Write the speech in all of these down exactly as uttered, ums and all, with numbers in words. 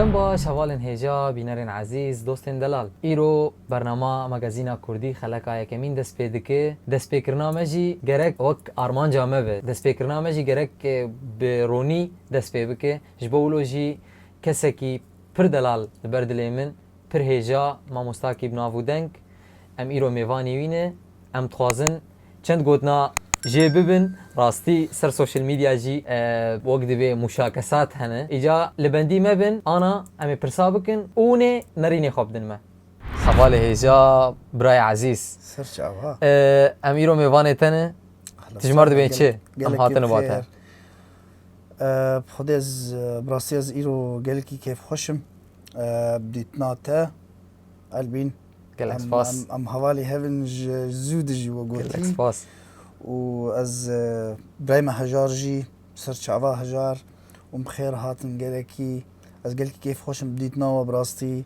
Dem baş, hevalên hêja, bînerên ezîz, dostên delal. Îro bernama Magazîna Kurdî xeleka yekemîn dest pê dike. Destpêkirina me jî gerek wek armanca me be. Destpêkirina me jî gerek, e, bi ronî dest pê bike. Ji bo wilo jî kesekî pir delal li ber dilê min, pir hêja, mamostakî bi nav û deng. Em îro mêvanî wî ne. Em dixwazin çend gotina jê bibin. Rastî ser sosyal medya jî, e, wek divê muşakesat hene. Îca li bendî me bin, ana em ê pirsa bikin û nê nerînê xwe bidin me. Hevalê hêja, birayê ezîz. Ser çava. E, em îro mêvanê te ne. Ahlan. Tu ji mar dibên çi? Em hatine ba te. E, bi Xwedê ez, e, bi rastî ez îro gelekî kêfxweş im. E, bi dîtina te, Elbîn. Gelek spas. Em, em, em hevalî hev in ji zû de jî we gotî. Gelek spas. Û ez, e, birayê me Hejar jî, ser çava Hejar, hûn bi xêr hatin gelekî. Ez gelekî kêfxweş im bi dîtina we bi rastî.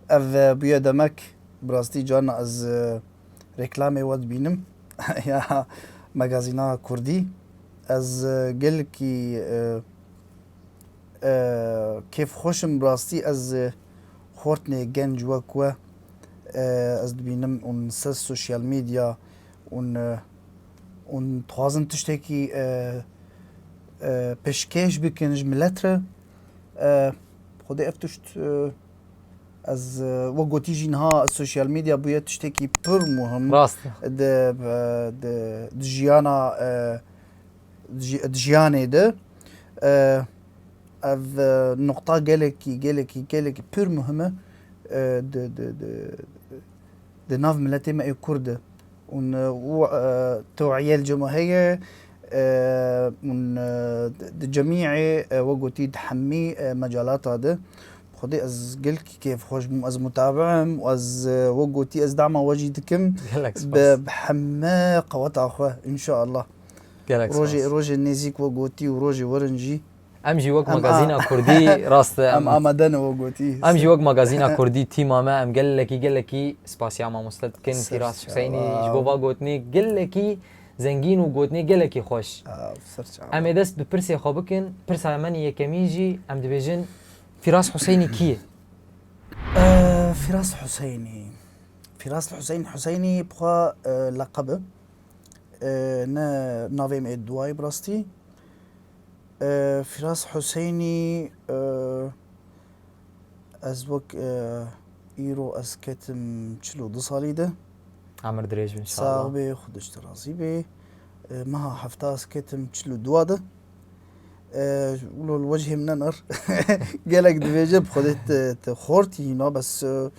Ev, e, bûye demek, bi rastî carna ez, e, reklamê we dibînim ya magazîna Kurdî. Ez, e, gelekî, e, e, kêfxweş im, bi rastî ez, e, xortinê genc wek we, e, ez dibînim hûn ser sosyal medya hûn, e, hûn dixwazin tiştekî, e, e, pêşkêş bikin ji milet re. E, Xwedê ev tişt, e, ez, e, wek gotî jî niha sosyal medya bûye tiştekî pir muhim. Rast e. Di, e, di, di jiyana, e, di ji-, di jiyanê de, e, ev, e, nuqta gelekî, gelekî, gelekî pir muhim e, e, di, di, di, di nav miletê me ê Kurd de. Û, e, û, e, tewiyel cema heye, e, û, e, di, di cemîê, e, we gotî di hemî, e, mecalata de. Xwedê ez gelkî kêfxweş bûm, ez mutabi im û ez, e, we gotî ez dema we jî dikim. Gelek spas. Bi, bi heme qeweta xwe, înşallah. Gelek spas. Rojê, rojê nêzîk we gotî û rojê werin jî. Em jî wek Em a- magazîna Kurdî, rast e, em em amade ne we gotî. Em jî wek magazîna Kurdî tîma me, em gelekî, gelekî spasiya mamoste dikin. Ser Fîras çava. Huseyinî ji bo va gotinê gelekî zengîn û gotinê gelekî xweş. Aa, ser çava. Em ê dest bi pirsê xwe bikin. Pirsa me yekemîn jî em dibêjin Fîras Huseyinî kî ye? Ee, Fîras Huseyinî. Fîras Huseyinî, Huseyinî bi xwe, e, leqeb e. E, ne navê me yê duwayê bi rastî. E, Fîras Huseynî, e, ez wek, e, îro ez ketim çil û du salî de. Emir dirêj be, înşallah. Sax bê, Xwedê ji te razî bê. E, meha hefta ez ketim çil û dua de. E, wilo li wecihê min nenir. Gelek dibêje, bi Xwedê te, te xortî hîna, bes, e,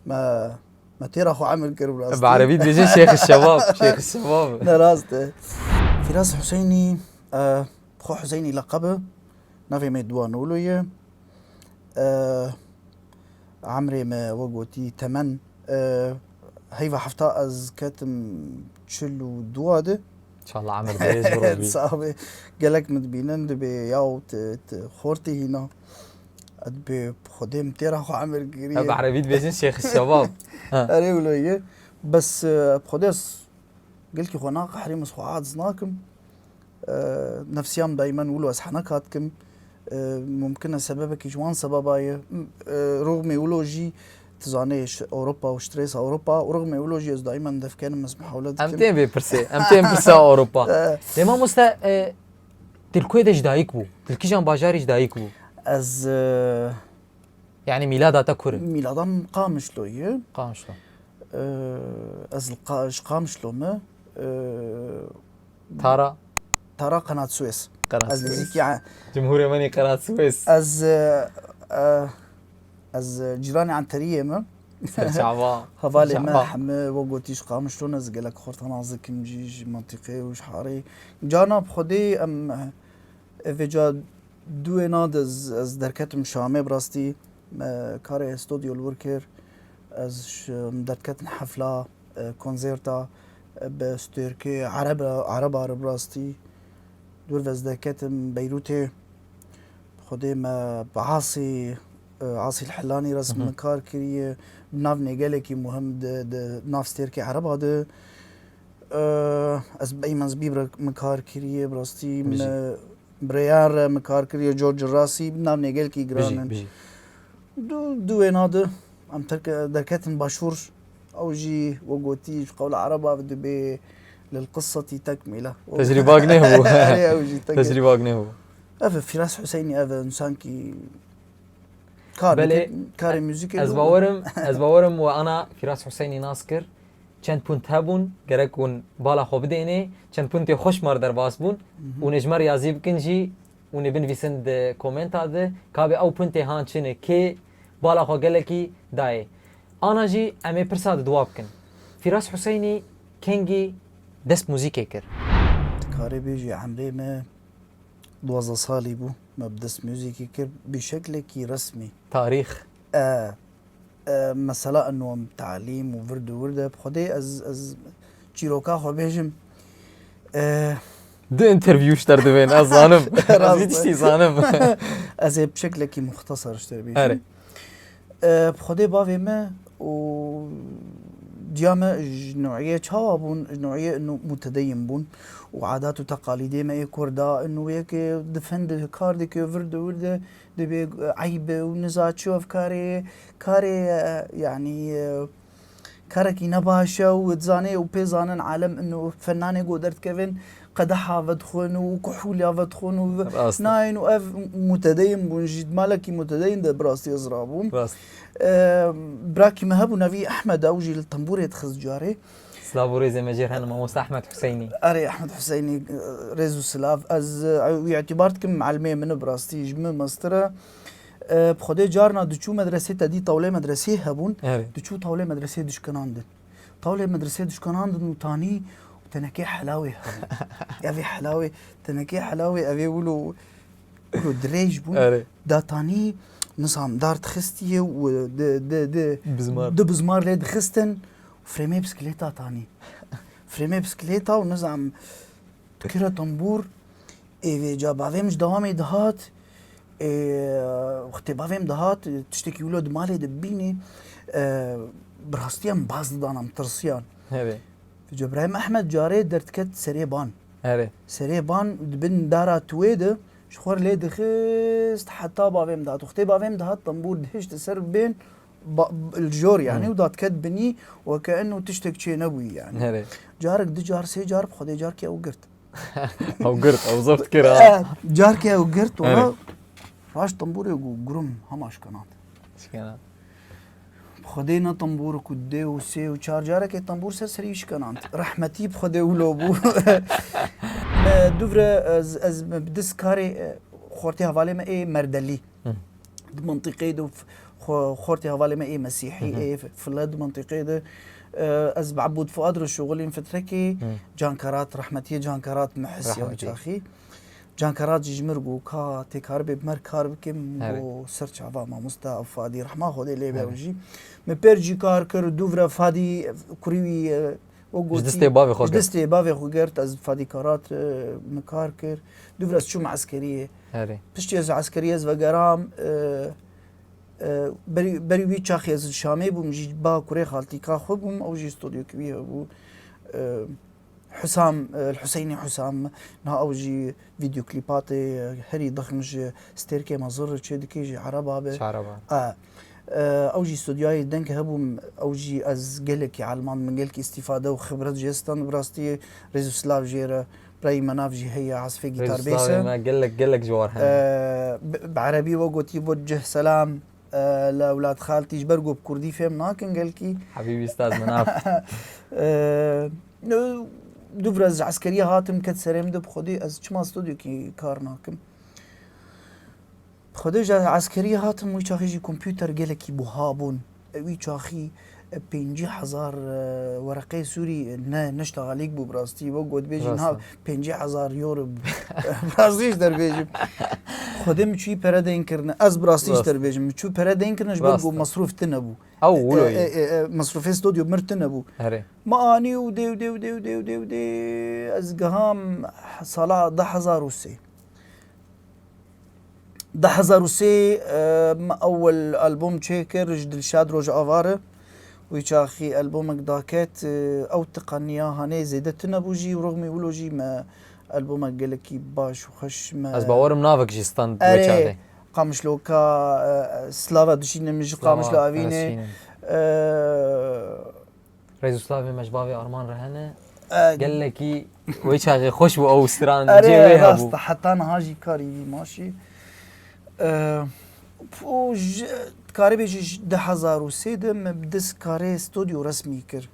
me Me têra xwe emir kir, bi rastî. Bi erebî dibêjin Şêx Şebab, Şêx Şebab. Ne, rast e. Fîras Huseynî, e, xwe Huseynî leqeb e. Navê me Duwa Nolo ye. E, emrê me, we gotî, temen, e, heyva hefta ez ketim çil û dua de. Çala emir dirêj bi rojî. Sax be. Gelek min dibînin, dibê yaw te, te xortî hîna. Ez dibê Xwedê min têra xwe emir kiriye. Bi erebî dibêjin Şêx Şebab. Ha. Erê wilo ye. Bes, e, bi Xwedê ez gelkî xwe naqehrîm, ez xwe aciz nakim. E, nefsiya min daymen wilo ez heneka dikim. E, mumkin e sebebekî ji wan sebeba ye. E, rûxmê wilo jî, tu zanê, ji Ewropa û stresa Ewropa, û rûxmê wilo jî ez daymen defkenim, ez mihawle dikim. Em tên vê pirsê, em tên pirsa Ewropa. E. Lê mamoste, e, Tu li ku de ji dayik bû? Tu li kîjan bajarî ji dayik bû? Ez, e, Yanî mîlada te kur e? Mîlada min Qamişlo ye. Qamişlo. E, ez li Qa-, ji Qamişlo me. E, Tara? Tara Qenat Suez. Qenat Suez. Ez nizîkî a- Cumhurê me nî Qenat Suez. Ez, e, e, Ez, e, cîranê Enteriyê me. Ser çava. Hevalê me heme, we gotî, ji Qamişlo ne, ez gelek xorta nas dikim jî, ji mentiqê û ji harê. Carna bi Xwedê em, e, vêca duê na de ez, ez derketim Şamê, bi rastî me karê stodyo li wir kir. Ez ji, em derketin hefla, e, konserta, e, bi stêrkê Ereba, Ereba re, bi rastî. Dûr ve ez derketim Beyrûtê. Xwedê me bi Asî, e, Asî Hillanî re min kar kiriye. Bi nav nêgelekî muhim di, di nav stêrkê Ereba de. E, ez bi Eymen Zbîb re min kar kiriye, bi rastî min, e, bi Rêyan re min kar kiriye, George Rasî, bi nav nêgelekî giran in. Bijî, bijî. Du, du wêna de em terke-, derketin başûr. Ew jî we gotî ji qewla Ereba ve dibê lil qisseti tekmîle. Tecrîbak nebû. Erê, ew jî tekmîle. Tecrîbak nebû. Ev e Firas Huseynî, ev e însankî kar Belê, dike, karê muzîkê Ez de. bawerim, ez bawerim we ana Firas Huseynî nas kir. Çend punt hebûn, gerek hûn bala xwe bidênê. Çend puntê xweş mar derbas bûn. Hûn ê ji me riyazî bikin jî, hûn ê binivîsin di komenta de. Ka bê ew puntê han çi ne, kê bala xwe gelekî dayê. Ana jî em ê pirsa di dua bikin. Firas Huseynî kengî dest muzîkê kir? Dikarê bêjî emrê me duwazdeh salî bû. Me bi dest muzîkê kir bi şeklekî resmî. Tarîx. E, e, mesela eno em talîm û vird û wirde bi Xwedê ez, ez çîroka xwe bêjim. E, Du interview ji te re divên, ez zanim. Ez Rast vî e. tiştî zanim. Ez ê bi şeklekî muxtesar ji te bêjim. Erê. E, bi Xwedê bavê me û diya me ji no'iyê çawa bûn, ji no'iyê ino mutedeyin bûn û adat û teqalîdê me ê Kurda, ino yekê difin di kar dike, vir di wir de dibê eyb e û niza çi ev karê, karê, e, yanî, e, karekî ne baş e û dizanê û pê zanin alem ino fenanê go derdikevin qedeha vedixwin û kuhûla vedixwin û ve-, Rast e. nayên û ev mutedeyin bûn jî, malekî mutedeyin de bi rastî ez rabûm. Rast. E, birakî me hebû navî Ehmed, ew jî li tembûrê dixist carê. Silav û rêzê me jê re hene mamoste Ehmed Huseynî. Erê Ehmed Huseyinî, e, rêz û silav. Ez, e, wî îtîbar dikim, mealimê min e bi rastî, ji min mestir e. E, bi Xwedê carna diçû medresê, te dî tawlê medresê hebûn, Erê. diçû tawlê medresê dişkinandin. Tawlê medresê dişkinandin û tanî û tenekê helawê hebûn. Evê helawê, tenekê helawê evê wilo, wilo dirêj bûn. Erê. Da tanî nizam dar dixistiye û di, di, di, Bizmar. di bizmar lê dixistin û frêmê bisiklêta tanî. Frêmê bisiklêta û nizam dikire tembûr. Ê vê ca bavê min ji dewamê dihat. Ê, wextê bavê min dihat, tiştekî wilo di malê de bibînî, e, bi rastî em baz didan, em tirsiyan. Erê. Cebraîm Ehmed carê derdiket serê ban. Erê. Serê ban di bin dara tuwê de ji xwe re lê dixist heta bavê min dihat. Wextê bavê min dihat tembûr dihişt ser bên ba-, li jor yanî Hı. û dadiket binî weke eno tiştek çê nebûyî yanî. Erê. Carek, du car, sê car bi Xwedê carkê ew girt. Ew girt, ew zor dikir ha. E, carkê ew girt wala Erê. raşt tembûrê û gurum hema şikanand. Şikena. Xwedê ne tembûr ku dê û sê û çar carekê tembûr ser serî şikanand. Rehmetî bi Xwedê wilo bû. Me duvre ez, ez me bi dis karê, e, xortê hevalê me ê Merdelî. Hı. Di mintîqê de f-, xo-, xortê hevalê me ê Mesîhî, Hı hı. ê f-, file di mintîqê de, e, ez bi Ebûd Fuad re şuxulîm fitrekê, Hı. Cankarat, rehmetiyê Cankarat me hisiya wî Rehmetî. Çaxî. Cankarat jî ji mir got, ka tê karibê bi mer kar bikim, Erê. Got, ser çava mamosta Fadî, rehma Xwedê lê be Erê. Ew jî. Me pêr jî kar kir, dûv re Fadî, kurî wî, e, wek Ji gotî, distê bavê xwe ji girt. Distê bavê xwe girt, ez Fadî Karat, e, me kar kir. Dûv re ez çûm eskeriyê. Erê. Piştî ez eskeriyê ez vegeram, e, e, berî, berî wî çaxê ez li Şamê bûm, jî ba kurê xaltîka xwe bûm, ew jî stodyokî wî hebû. E, Husam, e, Huseyinî Husam, niha ew jî vîdeoklîpatê herî dixin ji stêrkê me zir çê dikê jî Ereba be. Çaraba. E, e, ew jî studyoyê deng hebûm, ew jî ez gelekî elmand, min gelkî îstîfade û xibret jê stand bi rastî rêz û silav jê re. Birayî me nav jî heye, Asfê gîtar Rêz û bês e. Silavê me gelek, gelek ji war hene. E, bi, bi erebî we gotî bo cih selam. E, li ewlad xaltî ji ber ku bi kurdî fêm nakin gelkî. Hebîbî staz min af. E, du vir ez ji eskeriyê hatim ket serê min de bi xwedî ez çima stodyokî kar nakim. Bi xwedê ji eskeriyê hatim wî çaxî jî kompûter gelekî buha bûn. Wî çaxî, e, pêncî hezar, e, wereqeyê Sûrî ne, ne ştaxalîk bû bi rastî. Wek got bêjî niha Rast e. Pêncî hezar euro bi rastî ji derbêjim. Xwedê min çûyî pere deyn kirine. Ez bi rastî ji Rast. Derbêjim. Min çû pere deyn kirine ji ber Rast ku e. Mesrûf tune bû. Ew wilo E, yî. E, e, e, mesrûfê stodyo mir tune bû. Herê. Me anî û dê û dê û dê û dê û dê û dê ez giham sala du hezar û sê. Du hezar û sê, e, me ewel albûm çêkir ji Dilşad Rojava re. Wî çaxî albûmek daket, e, ew tiqaniya hanê zêde tune bû jî, rixmî wilo jî me albûmek gelekî baş û xweş me Ez bawerim navek jî stand Erê, wê çaxê. Qamişloka, e, Slava dişînim, ji Qamişlo evînê. E, Rêz û slavê me ji bavê Arman re hene. E, Gelekî wê çaxê xweş bû ew stran cê wê hebû. Erê, rast e, heta niha jî karî vî maşî. E, û ji, dikarî bêjî ji du hezar û sê de me bi dest karê stûdyo resmî kir.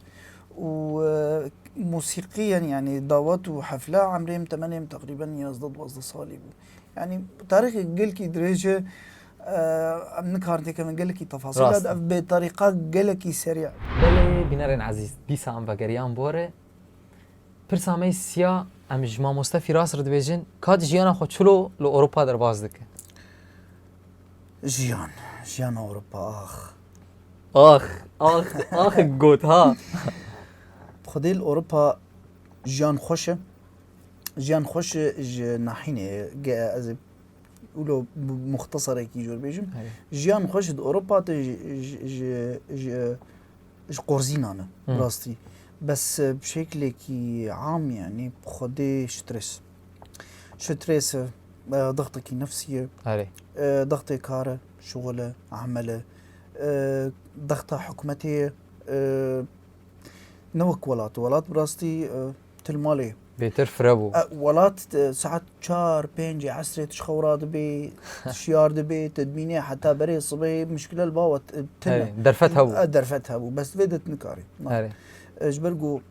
Û, e, musîqî, yanî, yanî dawet û hefle emrê min temenê min teqrîben yazdeh duwazdeh salî bû. Yanî tarîxê gelkî dirêj e, e, em nikarin têkevin gelekî tefasîl. Rast. Ev bê tarîqa gelekî serî. Belê bînerên ezîz, dîsa em vegeriyan bore. Pirsa me yê siya, em ji mamoste Fîras re dibêjin, ka tu jiyana xwe çilo li Ewropa derbas dike? Jiyan, jiyana Ewropa, ax. Ax, ax, ax got ha. Xwedê li Ewropa jiyan xweş e. Jiyan xweş e ji nahînê, ge-, ez ê wilo bi muxteserekî jor bêjim. Hayır. Jiyan xweş di Ewropa te ji, ji, ji, ji, ji qorzînan e, Hı. rastî. Bes, e, bi şeklekî am, yanî xwedê stres. Stres e, e, dextekî nefsî ye. Erê. E, dextê kar e, şixul e, emel e. E, dexta hikûmetê ye. E, ne wek welat. Welat bi rastî, e, til malê. Bêtir fire bû. E, welat, e, saet çar, pêncê esrê tu ji xew radibî, tu şiyar dibî, tu dimînê heta berê sibê, mişkile li ba we, e, tune. Herê, derfet hebû. E, derfet hebû. Bes vê de tu nikarî. Na. Herê. E, ji ber ku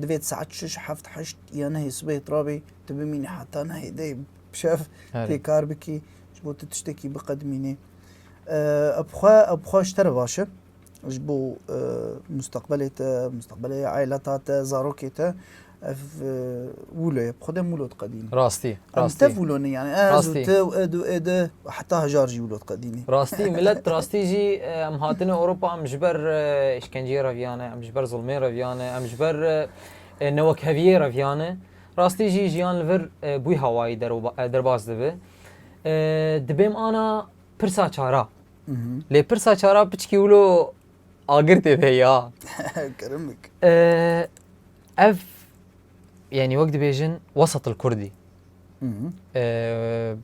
divê tu saet şeş, heft, heşt ya nehê sibê tu rabî, tu bimînî heta nehê dê bi şev Herê. tê kar bikî, ji bo tu tiştekî biqedimînî. E, ev xwe, ev xwe ji te re baş e. Ji bo, e, mustaqbelê te, mustaqbelê aîleta te, zarokê te, ev, e, wilo ye. Bi Xwedê em wilo diqedînin. Rastî, Em rastî. tev wilo ne, yani, ez û Rastî. te û ê du, ê de, heta hejar jî wilo diqedînî. Rastî, millet rastî jî, e, em hatine Ewropa, em ji ber, e, îşkenceyê reviyane, em ji ber zulmê reviyane, em ji ber, e, e, newekheviyê reviyane. Rastî jî jiyan li vir, e, bûy hawayî deroba-, e, derbas dibe. E, dibêm ana pirsa çara. Mhm. Lê pirsa çara piçkî wilo agir tê de ya. Kerem bik. Ee, ev, yani wek dibêjin, wesetil kurdî. Mhm. Ee,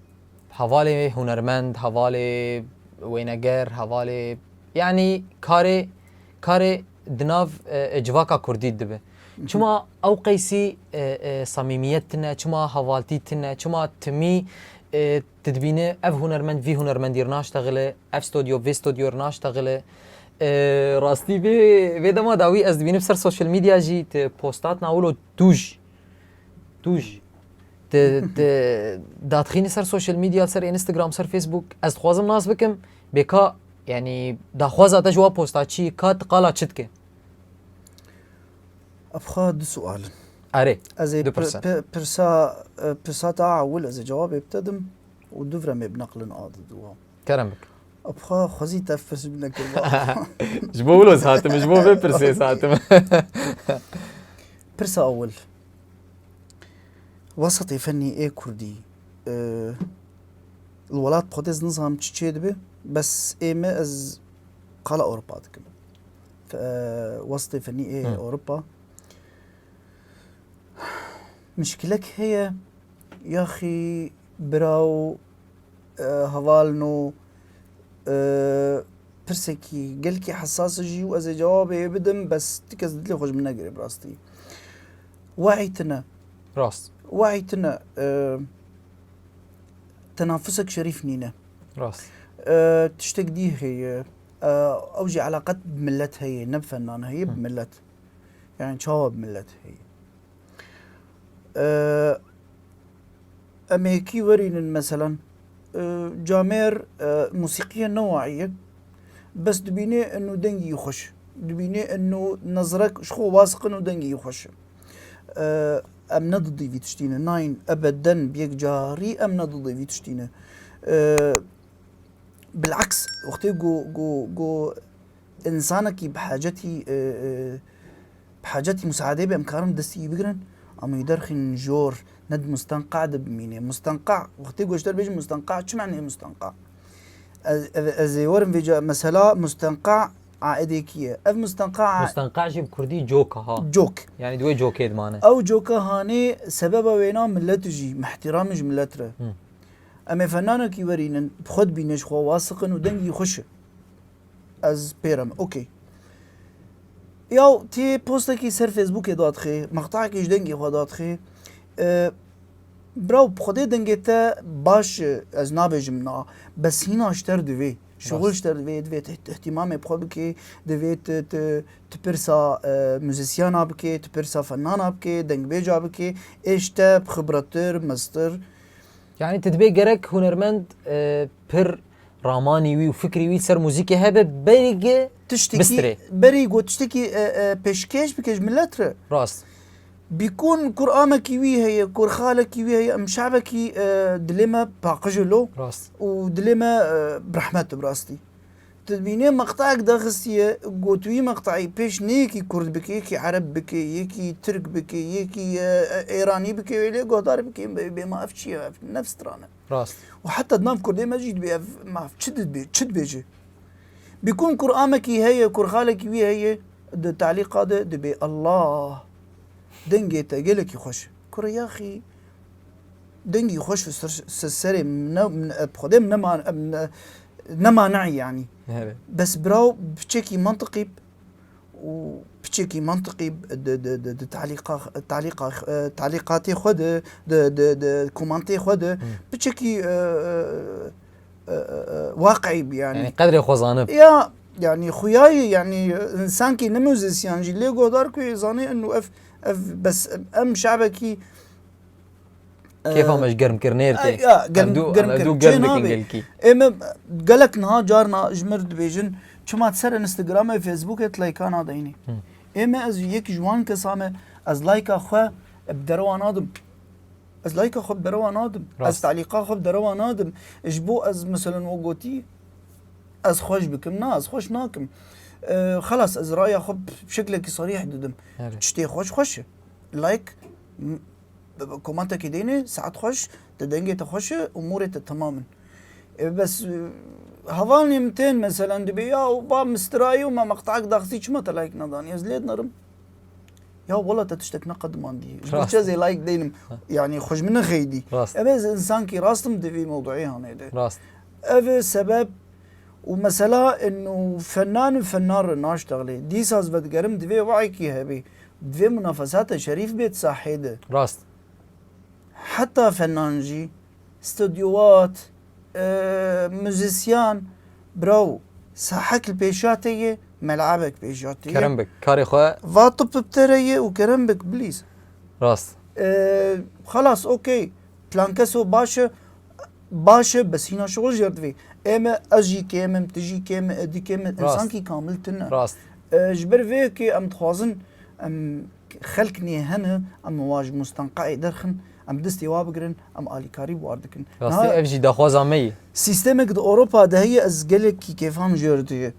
hevalê hunermend, hevalê wêneger, hevalê, yani karê, karê di nav, e, e, civaka kurdî dibe. Mhm. Çima ew qeysî, e, e, samîmiyet tine, çima hevaltî tine, çima timî, e, tu dibîne ev hunermend vî hunermendî re naştexile, ev stodyo vê stodyo re naştexile. E, rastî vê, vê dema dawî ez dibînim ser social media jî tu postat na wilo tûj. Tûj. Tu, tu dadixînî ser social media, ser Instagram, ser Facebook. Ez dixwazim nas bikim, bê ka, yani, daxwaza te ji wa posta çi, ka tu qala çi dike? Ev xwe du sual in. Erê, Ez ê du pir-, pirse. pir-, pirsa, e, pirsa te a ewil ez ê cewabê bi te dim û du vir em ê bineqlin a di dua. Kerem bik. Ev xwe xwezî te pirs bi nekir ba. Ji bo wilo ez hatim, ji bo vê pirsê ez hatim. Pirsa ewil. Wesatê fennî ê kurdî, e, li welat xwe de ez nizanim çi çê dibe, bes ê me ez qala Ewropa dikim. Fe-, e, wesatê fennî ê Hı. Ewropa. Mişkilek heye, yaxî bira û, e, hevalno, e, pirsekî gelkî hesas e jî û ez ê cewabê bidim, bes ti kes dilê xwe ji min negire bi rastî. Wehî tine. Rast. Wehî tine, e, tenafusek şerîf nîne. Rast. E, tiştek dî heye. E, ew jî eleqet bi millet heye, ne bi fennan heye, bi Hı. millet. Yani çawa bi millet heye. E, em ê yekî werînin meselen, e, camêr, e, musîqiye ne wayî ye. Bes dibînê eno dengî xweş. Dibînê eno nezrek ji xwe wasiqin û dengî xweş e. E, em ne didî vî tiştî ne. Nayîn ebeden bi yek carî em ne didî vî tiştî ne. E, Bilaks, wextê ku, ku, ku insanekî bi hacetî, e, e, bi hacetî musaadeyê be, em karin destî wî bigirin, em wî derxînin jor, ne di mustenqa de bimîne. Mustenqa, wextê ku ji te re bêjin mustenqa, çi manê mustenqa? Ez, ez, ez ê werim vêca, mesela mustenqa aidekî ye. Ev mustenqa a- Mustenqa jî bi kurdî cok e, ha. Cok. Yani di wê cokê dimane. Ew coka hanê sebeba wêna millet jî, mihtiramê ji millet re. Hı. Em ê fenanekî werînin, bi xwe dibîne ji xwe wasiqin û dengî xweş e. Ez pêre me. Okey. Yaw, tê postekî ser Facebookê dadixê, maqtayekî ji dengê xwe dadixê. E, Biraw, bi Xwedê dengê te baş e, ez nabêjim na, bes hîna ji te re divê. Şixul Rast. ji te re divê, divê te îhtîmamê bi xwe bikê, divê tu, tu, tu pirsa, e, muzîsyana bikê, tu pirsa fenana bikê, dengbêja bikê, ê ji te bi xibrettir, mestir. Yani tu dibê gerek hunermend, e, pir ramanî wî û fikrî wî ser muzîkê hebe, berî ge Tiştekî, bistirê. berî got tiştekî, e, e, pêşkêş bike ji milet re. Rast. Bîkûn kuramekî wî heye, kurxalekî wî heye, em şabekî, e, dilê me paqij e lo Rast. û dilê me, e, bi rehmet e bi rastî. Tu dibînê meqtayek daxistiye, got wî meqtayî pêş ne yekî kurd bike, yekî ereb bike, yekî tirk bike, yekî, e, e, êranî bike, wê lê guhdar bike, bê, bê ma ev çi ye, ev ne stran e. Rast. Û heta di nav kurdê me jî dibê ev ma ev çi dibê, çi dibêje? Bîkûn kuramekî heye, kurxalekî wî heye, di talîqa de dibê Allah. Dengê te gelekî xweş. Kurê yaxî dengî xweş û ser, ser, serê min ne, min, bi Xwedê min nema, em ne, ne maneyî yanî. Here. Bes biraw piçekî mantiqî û piçekî mantiqî di, di, di, di talîqa, talîqa, e, talîqatê xwe de, di, di, di komantê xwe de, Hı. piçekî, e, e, e, e, e, waqiî bî yanî. Yani qedrê xwe zanib. Ya, yani xuyayî, yani insankî ne muzîsyen jî lê guhdar ku yê zanê eno ev, ev bes em şabekî, e, Kêfa me ji germkirinê re tê. Ya, germ-, Em dû, em germkirin. dû germ Çê dikin nabê. gelkî. Ê me gelek niha carna ji mir dibêjin, çima tu ser Instagramê, Facebookê tu leyka nadeyînî? Hı. Ê me ez yek ji wan kesa me, ez leyka xwe bi derewa nadim. Ez layka xwe bi derewa nadim. Ez Rast. talîqa xwe bi derewa nadim. Ji bo ez, meselen, we gotî, ez xweş bikim. Na, ez xweş nakim. E, xelas, ez raya xwe bi şeklekî serîh didim. Erê. Tiştê xweş, xweş e. Like, m-, b-, b-, komentekî deyne, saet xweş, te dengê te xweş e, umûrê te temam in. E, bes, e, hevalnê min tên, meselen, dibê, ya, û ba mistirayî û me meqtayek daxistî, çima te like nedanî? Ez lê dinerim. Ya wela te tiştek neqedimandî. Ji bo Rast. çi ez ê like deynim? Ha. Yani xwe ji min nexeyidî. Rast. Ev ez insankî rast im di vî mewduî hanê de. Rast. Ev e sebeb û mesela eno fenan û fenan re naştexlê. Dîsa ez vedigerim divê wayekî hebê. Divê munafesate şerîf bê di sahê de. Rast. Heta fenan jî, studyowat, e, muzîsyan, biraw, sahek li pêşa te ye, melabek pêşa te ye. Kerem bik, karê xwe. Va tu bi te re ye û kerem bik, bilîz. Rast. E, xelas, okey. Plan keso baş e, baş e, bes hîna şixul jêr divê. Ê me, ez jî kêm im, tu jî kêm e, ê dî kêm e, Rast. insankî kamil tune. Rast. E, ji ber vê yekê em dixwazin, em xelk nê hene, em wa ji mustenqaê derxin, em destê wa bigirin, em alîkarî bi war dikin. Rastî Niha ev jî daxwaza me ye. Sîstemek di Ewropa de heye, ez gelekî kêfam jêr diye.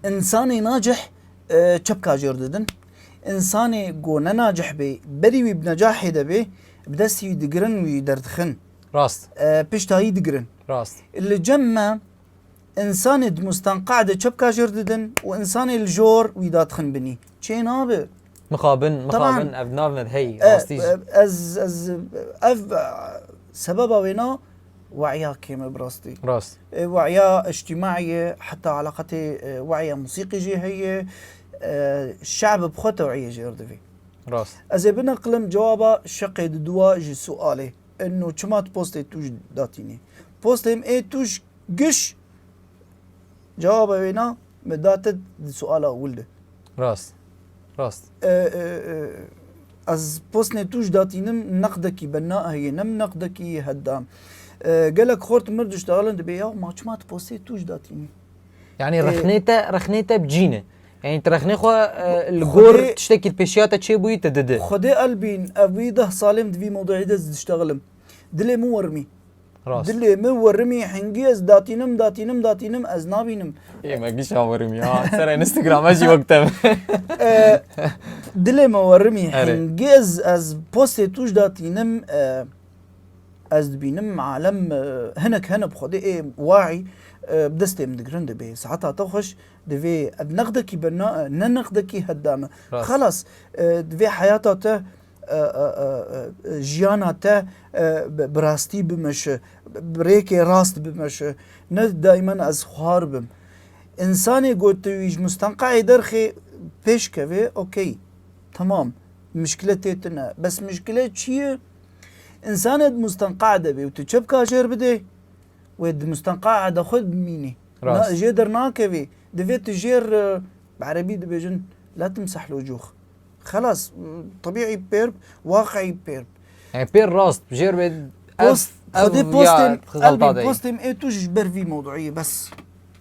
Însanê nacih, e, çepka jêr didin. Însanê ku ne nacih bê, berî wî bi necahê de bê, bi destî wî digirin, wî derdixin. Rast. E, pişta wî digirin. Rast. Li cem me, Însanê di mustenqa de çepka jêr didin û însanê li jor wî dadixin binî. Çê nabe. Mixabin, Taban. mixabin, ev nav me hey, E, rastî jî. e, ez, ez, ev, e, sebeba wêna we'ya kêm e bi rastî. Rast. E, we'ya îctîmaî ye, heta eleqetê, e, we'ya musîqî jî heye, e, şe'b bi xwe tew'iyê jêr divê. Rast. Ez ê bineqilim cewaba şeqê di dua ji sualê. Eno çima tu postê tûj datînî? Postê min ê tûj giş cewaba wêna me date di suala ewil de. Rast. Rast. E, e, e, ez postê tûj datînim, neqdekî bena heye, ne min neqdekî heddam. E, gelek xort mir diştexilin dibê, ya ma çima tu postê tûj datînî? Yani E, rexnê te, rexnê te bi cî ne. Yani tu rexnê xwe, e, li Xwedê gor tiştekî li pêşiya te çêbûyî te dide. Xwedê elbîn, ev wî deh salê min di vî mewduî de ez diştexilim. Dilê min werimî. Rast. Dilê min werimî, hingî ez datînim, datînim, datînim, ez nabînim. Ê, me gişa werimî, ha, ser Instagram jî wek te. E, dilê min werimî, Erê. hingî ez, ez postê tûj datînim, e, ez dibînim, alem, e, hinek hene bi Xwedê, ê, waî, e, bi destê min digirin dibê. Saeta te xweş, divê ev neqdekî bena, e, ne neqdekî hedda me. Rast. Xelas, e, divê heyata te e, e, e, e, jiyana te, e, bi, bi rastî bimeşe, bi rêkê rast bimeşe. Ne daimen ez xwar bim. Însanê got tu wî ji mustenqaê derxê pêş kevê, okey. Temam. Mişkile tê tune. Bes mişkile çi ye? Însanê di mustenqa de bê û tu çepka jêr bidê, wê di mustenqa de xwe bimînî. Rast. Na, jê dernakevî. Divê tu jêr, e, bi erebî dibêjin, la timseh locûx. Xelas, tebîî pêr, waqî pêr. Yani pêr rast, jêr bê. Post, ev, xwedê ev postên, ya xelta Elbî, de ye. Postên ê tu ji ber vî mewduî bes.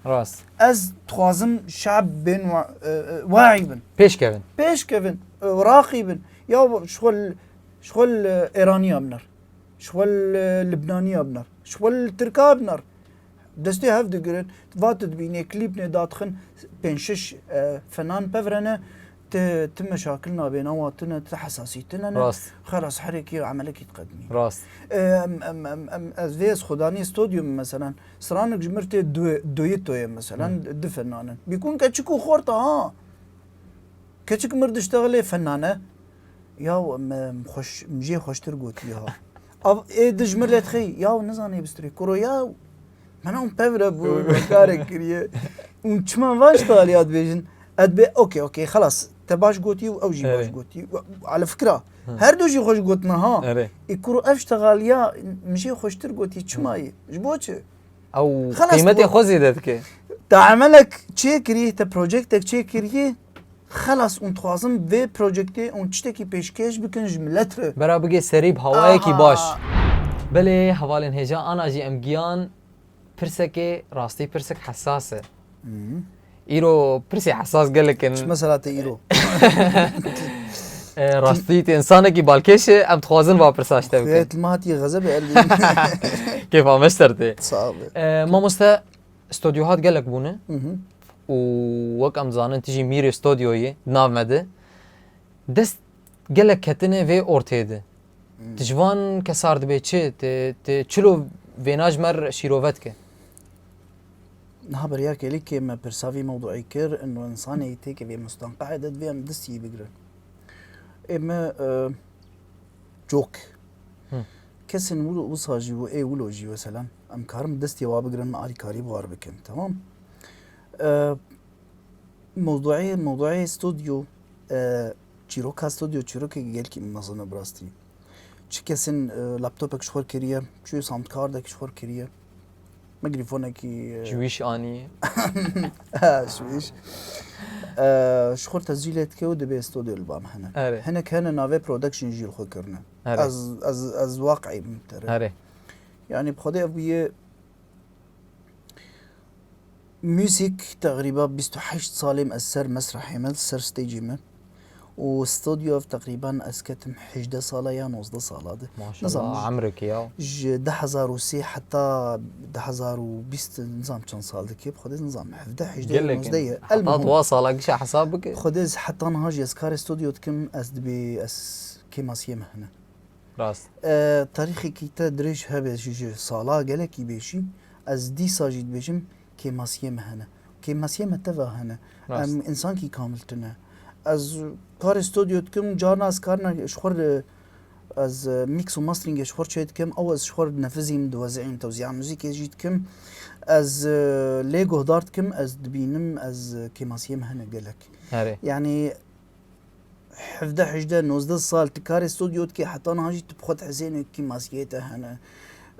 Rast. Ez dixwazim şab bên wa-, e, e, waî bin. Pêş kevin. Pêş kevin, e, raqî bin. Ya ji xwe l-, ji xwe l-, Êraniya biner. Ji xwe l-, Libnaniya biner. Ji xwe li Tirka biner. Destê hev digirin. Va tu dibînê klîpnê dadixin pênc şeş, e, fenan pevrene. Ti, ti meşakil nabê, nawa tune, ti hesasî tune ne. Rast. Xelas herêkî emelekî diqedimî. Rast. E, em, em, em, em, ez vê ez xwedanî stodyo min, meselen, stranik ji mir tê du-, duyitoye, meselen, Hmm. du fenan in. Bîkûn keçik û xorta ha. Keçik mir diştexilê fenane. Ya em, em, xweş, em jê xweştir gotiye ha. Av, ê di ji mir lê dixê, ya nizanê bistirê. Kuro ya, mena hûn pevre bû, karek kiriye. Hûn çima van ji taliya dibêjin? Ez dibê, okey, okey, xelas. Te baş gotî û ew jî baş Evet. gotî. Ala fikra, Hı. her du jî xweş gotina ha. Erê. Ê kuro ev ji texaliya min jê xweştir gotî, çima yê? Ji bo çi? Ew Xelas qîmetê bû. Xwe zêde dike. Te emelek çêkirî, te projektek çêkirî, xelas, hûn dixwazin vê projektê hûn tiştekî pêşkêş bikin ji milet re. Bera bigê serî bi hawayekî Aha. baş. Belê, hevalên hêja, ana jî em giyan pirsekê, rastî pirsek hesas e. Hı. Îro pirsê hesas gelek in. Çi mesela te îro? E, rastî te însanekî balkêş e, em dixwazin va pirsa ji te bikin. Xuya tilma hatiye xezebê Elbî. Kêfa me ji te re tê. Sağ ol. E, mamoste, studyohat gelek bûne Hı hı. û wek em dizanin tu jî mîrê studyoyê di nav me de. Dest gelek ketine vê ortê de. Hmm. Tu ji van kesar dibê çi? Tu, tu çilo vêna ji me re şîrove dike? Niha beriya kelîkê me pirsa vî mewduî kir, ino însanê têkevê mustenqaê de divê em destî bigirin. Ê me, e, cok. Hı. Kesên wilo, wisa jî û ê wilo jî, mesela, em karin destê wa bigirin, me alîkarî bi war bikin, temam? E, mewduî, mewduî stodyo, e, çîroka stodyo, çîrokek gelkî mezin e bi rastî. Çi kesên, e, laptopek ji xwe kiriye, çi soundcardek ji xwe kiriye. Mikrîfonekî, e, Ji wîş anî. Ha, ji wîş. E, ji xwe tezîlê dike û dibê stodyo li ba me hene. Erê. Hinek hene navê production jî li xwe kirine. Erê. Ez, ez, ez waqî bim te re. Erê. Yani bi xwedê ev bûye Muzîk teqrîba bîst û heşt salê min ez ser mesrehê me, ser stêcê me. Û stodyo ev teqrîban ez ketim hejdeh sala ya nozdeh sala de. Maşallah, Nizam, emrek ya. Ji du hezar û sê heta du hezar û bîst nizam çend sal dike, bi xwedê nizam hevdeh, hejdeh, Gelek nozdeh in. ye. Heta Elmuhim. tu wa sala gişa hesab bike. Xwedê ez heta niha jî ez karê stodyo dikim, ez dibê ez kêmasiyê me hene. Rast. E, tarîxekî te dirêj hebe ji, ji sala gelekî bê jî, ez dîsa jî dibêjim, kêmasiyê me hene. Kêmasiyê me teva hene. Rast. Em însankî kamil tune. Ez karê stodyo dikim, carna ez karna ji xwe re, ez, e, mix û masteringê ji xwe re çê dikim, ew ez ji xwe re dinefizîm, diwezîm, tewzîya muzîkê jî dikim. Ez, e, lê guhdar dikim, ez dibînim, ez, e, kêmasiyê me hene gelek. Herê. Yani, hevdeh, hejdeh, nozdeh sal tu karê stodyo dikî, heta niha jî tu bi xwe dihesênî kêmasiyê te hene.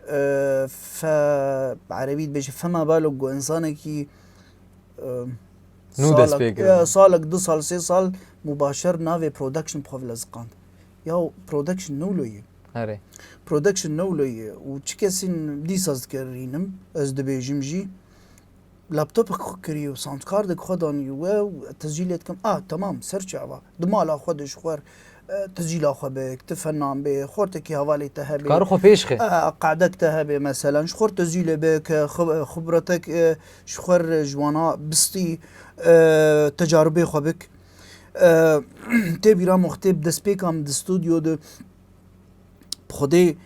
E, fe, bi erebî dibêje, fema balo ku însanekî, e, Nû dest salek, pê kir. e, salek, du sal, sê sal mubaşer navê production bi xwe ve leziqand. Ya production ne wilo ye. Herê. Production ne wilo ye. Û çi kesî dîsa ez dikerînim, ez dibêjim jî, laptopek xwe kirî û soundcardek xwe danî we û tezîlê dikim. Ah, temam, ser çava. Di mala xwe de ji xwe re, e, tezîla xwe bik, ti fenan bê, xortekî hevalê te hebe. Kar xwe pêş xe. E, qadek te hebe, meselen, ji xwe re tezîlê bik, xib-, xibretek, e, ji xwe re ji wana bistî, e, tecaribê xwe bik. E, tê bîra min, wextê bi destpêka min di stûdyo de, bi Xwedê, bi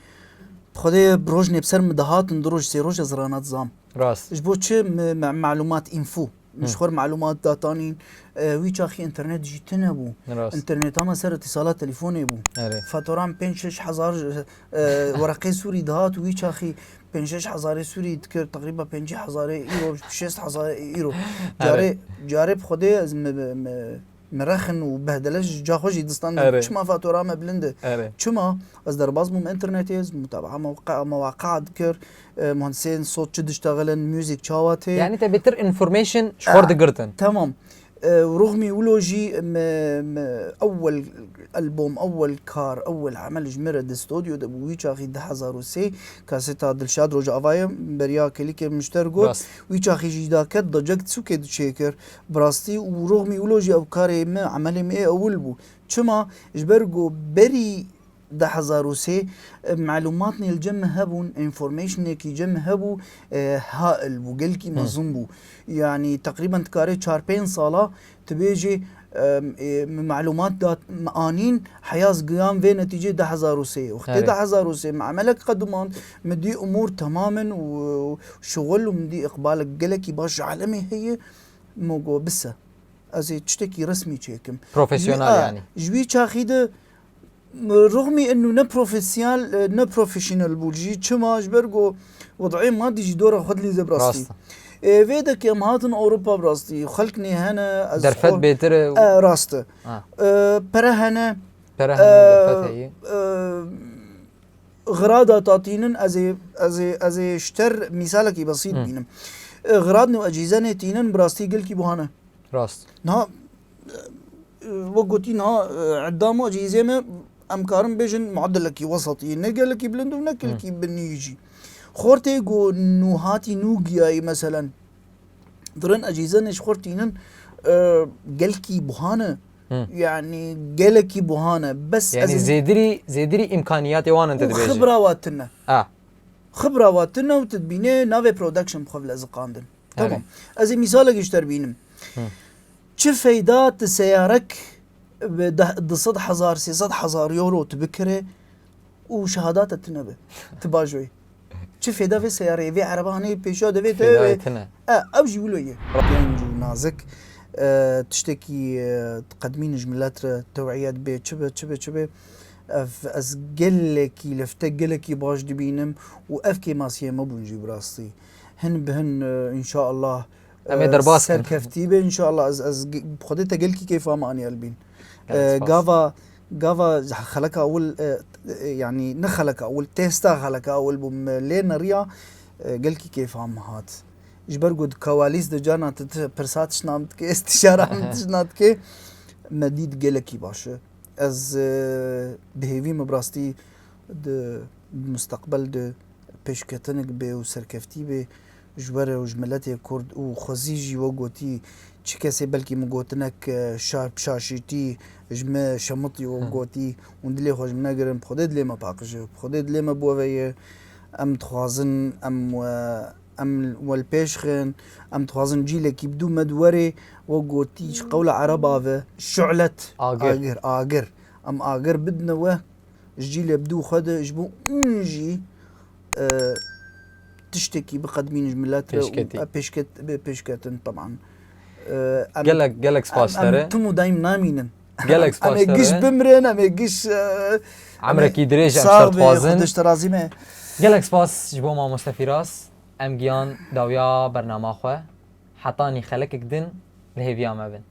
Xwedê rojnê bi ser min dihatin, du roj, sê roj ez rana dizam. Rast. Ji bo çi? Me, me, malûmat, info. Min ji xwe re malumat datanîn. E, wî çaxî înternet jî tune bû. Rast. Înterneta me ser îtîsala telefonê bû. Erê. Faturan pênc şeş hezar, e, wereqê Sûrî dihat û wî çaxî pênc şeş hezarê Sûrî dikir, teqrîba pêncî hezarê îro, şêst hezarê îro. Erê. Carê, carê bi Xwedê ez mi, mi, mi rexin û behdele ji ca xwe jî distan. Erê. Çima fatura me bilind e? Erê. Çima? Ez derbas bûm înternetê, ez mutabaa mewaqa-, mewaqa dikir, e, muhendisên sot çi diştexilin, music çawa tê. Yani te bêtir information ji xwe re digirtin. Tamam. E, û rixmî wilo jî me, me ewel album, ewel kar, ewel emel ji min re di stodyo de bû. Wî çaxî du hezar û sê kaseta Dilşad Rojava ye, beriya Kelîkê Mişter got. Rast. Wî çaxî jî daket, dacek sûkê diçêkir. Bi rastî û rixmî wilo jî ev karê me, emelê me ê ewil bû. Çima? Ji ber ku berî du hezar û sê, e, malumatnê li cem me hebûn, informationekî cem me hebû, e, hail bû, gelkî Hı. mezin bû. Yani teqrîben dikarê çar pênc sala tu bêjî, e, e, malumat dat, anîn, heya ez giyan vê netîcê du hezar û sê. Wextê Erê. du hezar û sê me emelek qedimand, min dî umûr temamin û şixul û min dî îqbalek gelekî baş ji alemê heye, min got bise. Ez ê tiştekî resmî çêkim. Profesyonel Ji wî, a, yani. Ji wî çaxî de, rixmî inu ne profesyonel, e, ne profesyonel bû jî. Çima? Ji ber ku wed'ê madî jî dora xwe dilîze bi rastî. Rast. E, vê de ke em hatin Ewropa bi rastî. Xelk nê hene, ez Derfet xwe bêtir e. E, rast e. Ha. E, pere hene. Pere hene, e, derfet heye. E, xirada tatînin, ez ê, ez ê, ez ê ji te re mîsalekî besît Hı. bînim. E, xiradn û ecîzenê tînin bi rastî gelkî buhane. Rast. Niha, e, wek gotî niha, e, edam û ecîzê me, em karin bêjin muadilekî wesatî. Ne gelekî bilind û ne Hı. gelekî binî jî. Xortê ku nû hatî nû giyayî meselen. Dirin ecîzenê ji xortînin, e, gelkî buhane. Hı. Yani gelekî buhane. Bes Yani ez zêdirî, zêdirî îmkaniyatê wan in te û dibêjî. Xibra wa tune. A. Xibra wa tune û tu dibînê navê production bi xwe vile ziqandin. Erê. Tamam. Ez ê mîsalekî ji te re bînim. Hı. Çi feyda tu seyarek bi deh, du sed hezar, sê sed hezar euro tu bikire û şehada te tune be. Tu bajoyê. Çi fêda vê seyareyê, vê ereba hanê pêşiya de vê te Fêdayê wê. tune. E, ew jî wilo ye. Genc û nazik, e, tiştekî, e, qedmîn ji milet re tewiyet bê, çi be, çi be, çi be. Ev, ez gelekî lefte, gelekî baş dibînim û ev kêmasiyê me bûn jî bi rastî. Hin bi hin, e, înşaallah, Em ê e, derbas kin. serkeftî be, înşaallah. Ez, ez ge-, bi Xwedê te gelkî kêfa me aniye li bîn. Gelek E, spas. gava, gava xeleka ewil, e, e, yani ne xeleka ewil, testa xeleka ewil bû me lê neriya, e, gelkî kêfa me hat. Ji ber ku di kawalîs de carna tu, tu pirsa tişna min dike, istişara min tişna dike, me dît gelekî baş e. Ez, e, bi hêvî me bi rastî di, di musteqbel de pêşketinek bê û serkeftî bê ji we re û ji miletê Kurd û xwezî jî we gotî çi kesê belkî min gotinek, e, şar bi şaşîtî ji me şemitî we Hı. gotî û dilê xwe ji min negirin, bi Xwedê dilê me paqij e, bi Xwedê dilê me bi we ve ye. Em dixwazin em we Em we li pêş xin, em dixwazin cîlekî bi dû me di werê, we gotî ji qewla ereba ve, şu'let, Agir. agir, agir. Em agir bidine we, ji cîlê bi dû xwe de, ji bo hûn jî, e, tiştekî biqedmînin ji milet re û Pêşketî. e, pêşket-, bi pêşketin, teban. E, em, Gelek, gelek spas em, em tere. tim û daîm namînin. Gelek spas Em ê tere. giş bimrên, em ê giş, e, Emrekî em ê dirêj, em sax şer be, dixwazin. Xwedê ji te razî me. Gelek spas ji bo mamoste Fîras. Em giyan dawiya bernama xwe. Hetanî xelekek din li hêviya me bin.